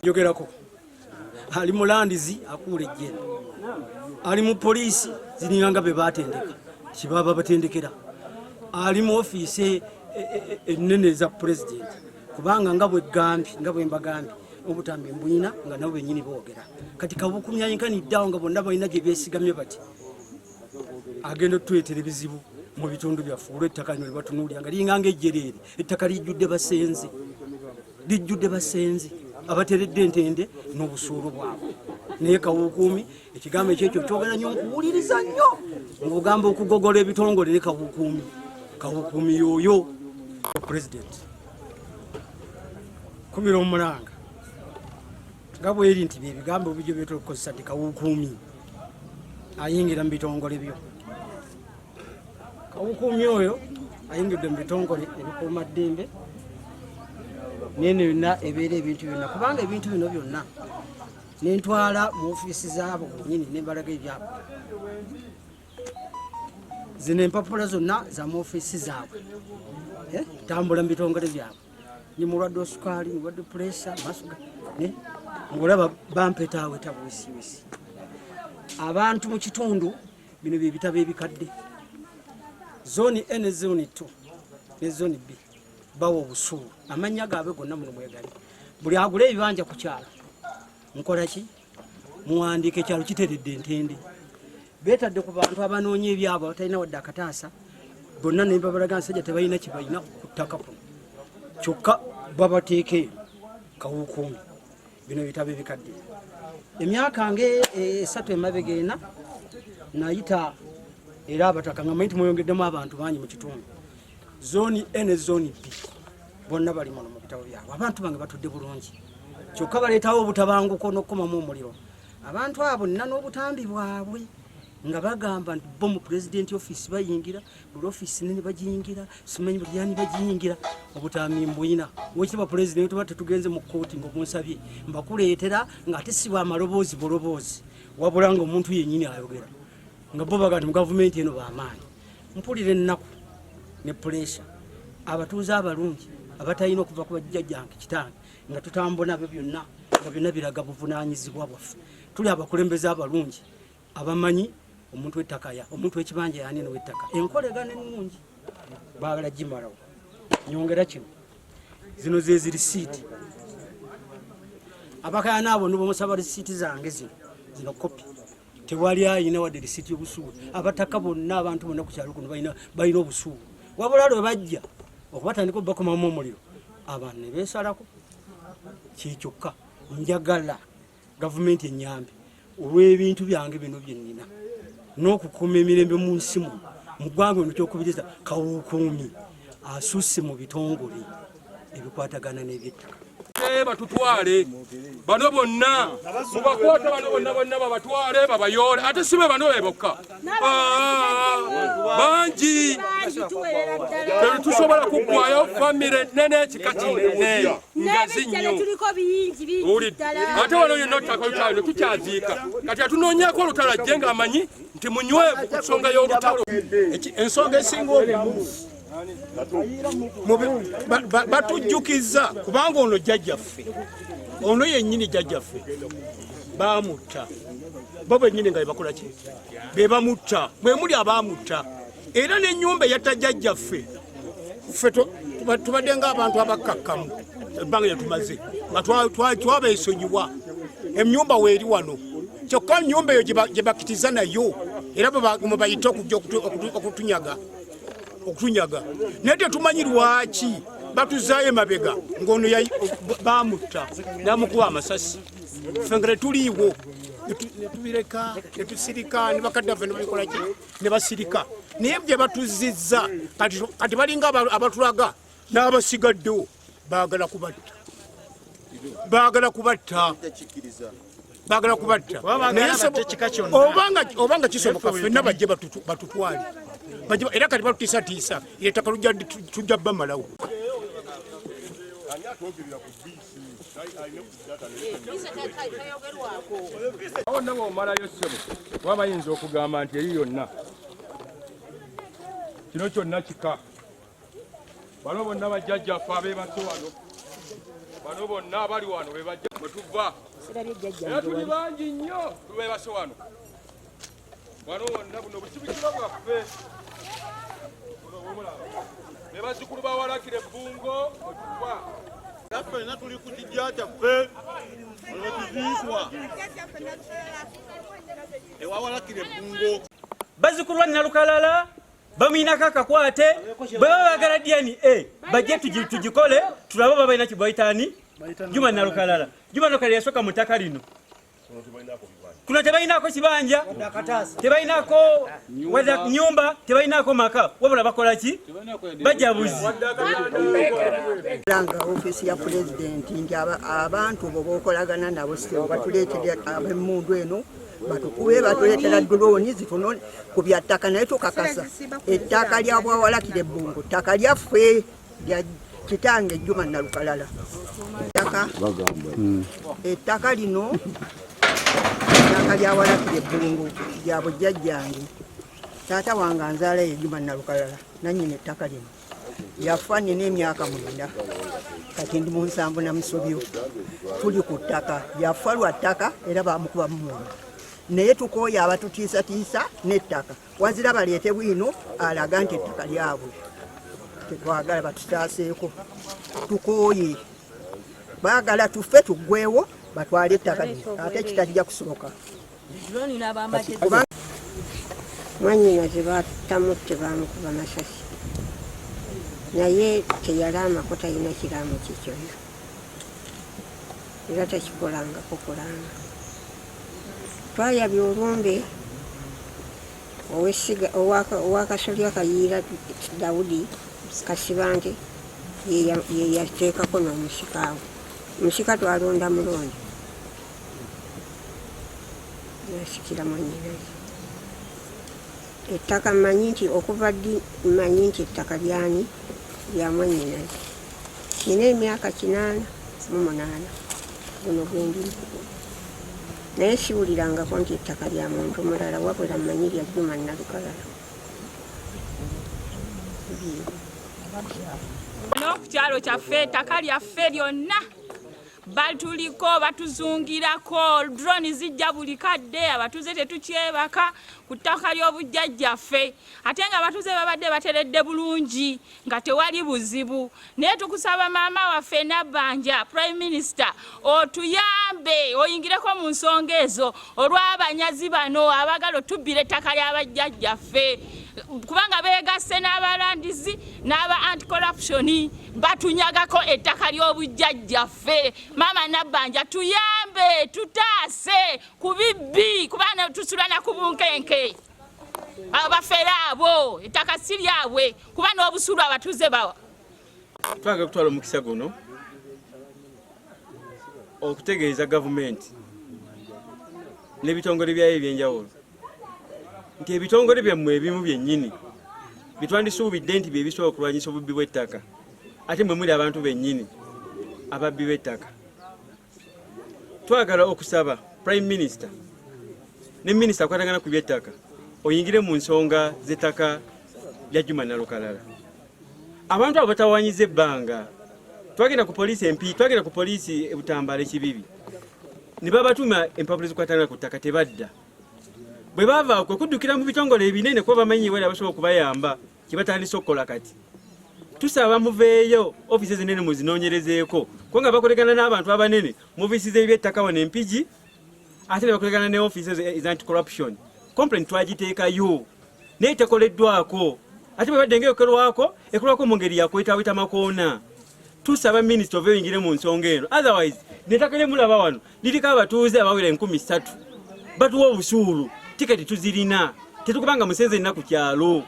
Njogerako ali mulandizi akuula ejjera, ali mu poliisi ziringa nga be batendeka kibaba batendekera, ali mu ofiisi ennene eza pulezidenti, kubanga nga bwegambye nga bwe mbagambye obutambi mbulina nga nabo benyini boogera. Kati kabukumya yenkaniddeawo nga bonna balina gye beesigamye bati agenda otuleetera ebizibu mu bitundu byaffe olw'ettaka lino lyebatunuulira nga liringa ng'ejjereere. Ettaka lijjudde basenze, lijjudde basenze abateredde entende n'obusuulu bwabwe. Naye Kawukuumi ekigambo ekyekyo kyogera nnyo, nkuwuliriza nnyo ng'ogamba okugogola ebitongole ne Kawukuumi. Kawukuumi yoyo pulezidenti kubira omulanga nga bweri nti byebigambo bijjo byetera okukozesa nti Kawukuumi ayingira mu bitongole byo. Kawukuumi oyo ayingidde mu bitongole ebikuuma ddembe neno yonna ebeera ebintu byonna, kubanga ebintu bino byonna nentwala mu ofiisi zaabo bonyini nembalaga ebyabwe. Zino empapula zonna za mu ofiisi zaabwe, tambula mu bitongole byabwe. Ni mulwadde wa sukaali, mulwadde puleesa, masuga ng'olaba bampetaaweta bwesiwesi abantu mu kitundu. Bino bye bitabo ebikadde, zone A ne zone 2 ne zone B bawa obusuulu, amannya gaabwe gonna muno mwegali. Buli agula ebibanja ku kyalo nkola ki muwandiika, ekyalo kiteredde entende. Beetadde ku bantu abanoonya ebyabwe abatalina wadde akataasa bonna ne babalaga nsajja tebalina kye balina ku ttaka kuno, kyokka babateeka eno. Kawukuumi, bino bitabo ebikadde, emyaka nga 3 emabega ena nayita era abataka nga manyi timweyongeddemu abantu bangi mu kitundu. Zone A ne zone B bonna bali muno mu bitabo byabwe. Abantu bange batudde bulungi, kyokka baleetawo obutabanguko n'okukomamu omuliro. Abantu abo nina n'obutambi bwabwe nga bagamba nti bo mu president office bayingira, buli office nene bagiyingira, simanyi buli yani bagiyingira. Obutambi mbuyina, wekitiibwa pulezidenti, tuba tetugenze mu kkooti ng'ogunsabye mbakuleetera, ng'ate si bwa maloboozi buloboozi wabula ng'omuntu yennyini ayogera, nga bo baga nti mu gavumenti eno bamaanyi. Mpulira ennaku ne puleesa. Abatuuze abalungi abatalina okuva ku bajjajjange kitange nga tutambula nabyo byonna, nga byonna biraga buvunaanyizibwa bwaffe. Tuli abakulembeze abalungi abamanyi omuntu w'ettaka ya omuntu w'ekibanja yani n'owettaka, enkolegana ennungi baagala gimalawo. Nyongera kino, zino ze zirisiiti. Abakayana abo nibamusaba risiiti zange zino, zino kopi tewali ayina wadde risiiti y'obusuulu. Abataka bonna, abantu bonna ku kyalo kuno balina obusuulu, wabula lwe bajja okubatandika obubakomamu omuliro abantu ne beesalako kyekyokka. Njagala gavumenti enyambe olw'ebintu byange bino bye nnina n'okukuuma emirembe mu nsi muno, mu ggwanga eno. Kyokubiriza Kawukuumi asusse mu bitongole ebikwatagana n'ebyettaka. Batutwale bano bonna, mubakwate bano bonna bonna, babatwale babayoole. Ate si be bano be bokka, ah, bangi, tetusobola kuggwayo. Famire nene, ekika kinene, ngazi nnyo. Ate wano yonna ottaka lutalo tukyaziika. Kati atunoonyeeko olutalo, ajje ng'amanyi nti munywevu ku nsonga y'olutalo. Ensonga esinga obukulu batujjukiza, kubanga ono jjajjaffe, ono yennyini jjajjaffe bamutta bo bennyini nga bebakola ki, be bamutta. Mwe muli abamutta, era n'ennyumba eyatta jjajjaffe. Ffe tubadde ng'abantu abakkakkamu ebbanga lyetumaze nga twabeesonyiwa. Emyumba weeri wano, kyokka nyumba eyo gye bakitiza nayo era mwe bayite okujja okutunyaga, okutunyaga. Naye tetumanyi lwaki batuzaayo emabega ng'ono bamutta namukuba amasasi, ffe nga tetuliiwo. Netubireka netusirika, ne bakadde baffe nebabikolaki ne basirika. Naye gye batuzizza kati balinga abatulaga n'abasigaddewo baagala kubatta. Baagala kubatta, baagala kubatta. Naye obanga kisoboka ffenna bajje batutwale. Era kati batutiisatiisa ettaka tujja bamalawo. Awo nabo omalayo ssebo, kuba bayinza okugamba nti eri yonna kino kyonna kika. Bano bonna bajjajjaffe abeebase wano, bano bonna abali wano be bajja mwe tuva, era tuli bangi nnyo tubeebase wano. Wano wonna buno busibikiro bwaffe, buno bwemulaba be bazzukulu ba Walakira Ebbungo mwe tuva. Ffenna tuli ku kijja kyaffe wetuziikwa ewawalakira Ebbungo. Bazzukulu ba Nalukalala bamuyinako akakwate, bwe baba baagala DNA bajje tugikole tulabe oba balina kibayitaani Juma Nalukalala. Juma Nalukalala yasooka mu ttaka lino. Kuno tebalinaako kibanja, tebalinaako wadde nyumba, tebalinaako maka, wabula bakola ki? Bajja buzi. Nga ofiisi ya pulezidenti nti abantu bo bokolagana nabo sebo batuleetera ab'emmundu eno batukube, batuleetera dulooni zituno ku bya ttaka, naye tukakasa ettaka lya Bwawalakira Ebbungo ttaka lyaffe lya kitange Juma Nalukalala. Ettaka lino ettaka lya Walakira Ebbungo lya bujjajjange. Taata wange anzaala ye Juma Nalukalala, nannyini ettaka lino. Yafa nina emyaka 9, kati ndi mu 7 na musobyo. Tuli ku ttaka, yafa lwa ttaka era bamukuba mmundu, naye tukooye abatutiisatiisa n'ettaka. Wazira baleete bwino alaga nti ettaka lyabwe, tetwagala batutaaseeko, tukooye. Baagala tufe tuggwewo batwale ettaka lino, ate kitajja kusoboka. Mwannyinaze batamutte, bamukuba masasi, naye teyalaamako, talina kiraamo kye kyonna, era takikolangako kulaama. Twayabya olumbe ow'essiga owakasolya Kayiira Dawudi Kasibante ye yateekako n'omusika we. Omusika twalonda mulonde nasikira mwannyinaze. Ettaka mmanyi nti okuva ddi mmanyi nti ettaka lyani lya mwannyinaze. Nina emyaka 88 guno gwe ndimu, naye siwulirangako nti ettaka lya muntu mulala, wabula mmanyi lya Juma Nalukalala. Ku kyalo kyaffe ettaka lyaffe lyonna batuliko, batuzungirako, drone zijja buli kadde, abatuuze tetukyebaka ku ttaka ly'obujjajjaffe, ate nga abatuuze babadde bateredde bulungi nga tewali buzibu. Naye tukusaba maama waffe Nabbanja, Prime Minister, otuyambe oyingireko mu nsonga ezo olw'abanyazi bano abagala otubbira ettaka ly'abajjajjaffe, kubanga beegasse n'abalandizi n'aba anti-corruption batunyagako ettaka ly'obujjajjaffe. Maama Nabbanja, tuyambe, tutaase ku bibbi, kubanga tusula na ku bunkenke. Abafere abo ettaka si lyabwe, kuba n'obusuulu abatuuze bawa. Twagala kutwala omukisa guno okutegeeza gavumenti n'ebitongole byayo ebyenjawulo nti ebitongole byammwe ebimu byennyini byetwandisuubidde nti bye bisobola okulwanyisa obubbi bw'ettaka, ate mwe muli abantu bennyini ababbi b'ettaka. Twagala okusaba Prime Minister ne Minisita akwatagana ku by'ettaka oyingire mu nsonga z'ettaka lya Juma Nalukalala. Abantu abo batawanyiza ebbanga. Twagenda ku poliisi empi, twagenda ku poliisi e Butambala ekibibi ne babatuma empapula ezikwatagana ku ttaka, tebadda. Bwe baava kwe kuddukira mu bitongole ebinene kuba bamanyi wali abasobola okubayamba, kye batandise okukola kati. Tusaba muveeyo ofiisi ezinene muzinoonyerezeeko, kubanga bakolegana n'abantu abanene mu ofiisi z'ebyettaka wano e Mpigi, ate ne bakolegana ne ofiisi eza anti-corruption. Complaint twagiteekayo naye tekoleddwako, ate bwe badde ng'ekolwako, ekolwako mu ngeri ya kwetaaweta makoona. Tusaba minisita ove oyingire mu nsonga eno, otherwise n'ettaka lye mulaba wano liriko abatuuze abawera 3000, batuwa obusuulu, tiketi tuzirina, tetukubanga musenze nna ku kyalo.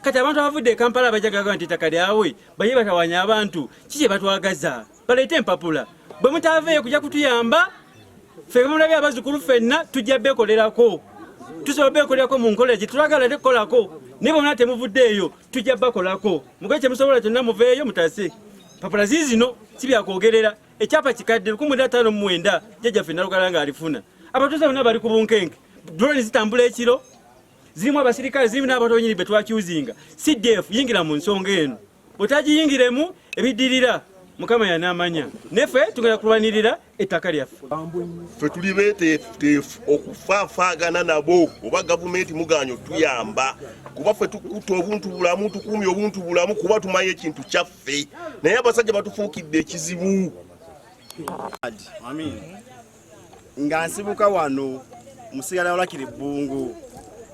Kati abantu abavudde e Kampala abajja gagamba nti ettaka lyabwe, baye batawanya abantu, ki kye batwagaza? Baleete empapula. Bwe mutaaveeyo kujja kutuyamba, ffe mulabye abazzukulu ffenna tujja beekolerako. Tusobola beekolerako mu nkola gye twagala tekukolako, naye bwe muna temuvuddeeyo tujja bakolako. Mukole kye musobola kyonna muveeyo mutase. Papula ziizino si byakwogerera. Ekyapa kikadde 1959 jjajjaffe Nalukala ng'alifuna. Abatuuze bonna bali ku bunkenke. Drone zitambula ekiro, zirimu abasirikale, zirimu n'abantu benyini be twakyuzinga. CDF yingira mu nsonga eno, bw'otagiyingiremu ebiddirira Mukama yanaamanya. Neffe tugenda kulwanirira ettaka lyaffe. Ffe tuli beeteefuteefu okufaafaagana nabo, oba gavumenti mugaanye otuyamba, kuba ffe tukutte obuntu bulamu, tukuumye obuntu bulamu, kuba tumanyi ekintu kyaffe, naye abasajja batufuukidde ekizibu. Nga nsibuka wano musigala walakira ebbungu,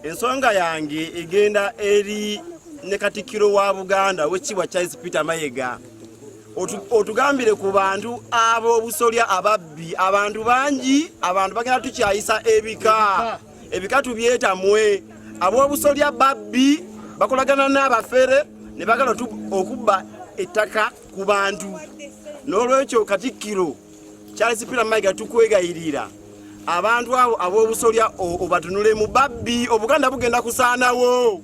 ensonga yange egenda eri ne Katikkiro wa Buganda owekitiibwa Charles Peter Mayiga. Otugambire ku bantu ab'obusolya ababbi. Abantu bangi, abantu bagenda tukyayisa ebika, ebika tubyetamwe. Ab'obusolya babbi, bakolagana n'abafere ne bagala okubba ettaka ku bantu. N'olwekyo Katikkiro Charles Peter Mayiga, tukwegayirira abantu abo ab'obusolya obatunulemu, babbi. Obuganda bugenda kusaanawo.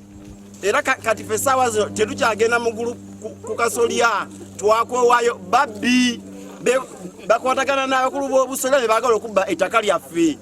Era kati ffe essaawa zino tetukyagenda mugulu ku kasolya, twakoowayo. Babbi bakwatagana n'abakulu b'obusolya ne baagala okubba ettaka lyaffe.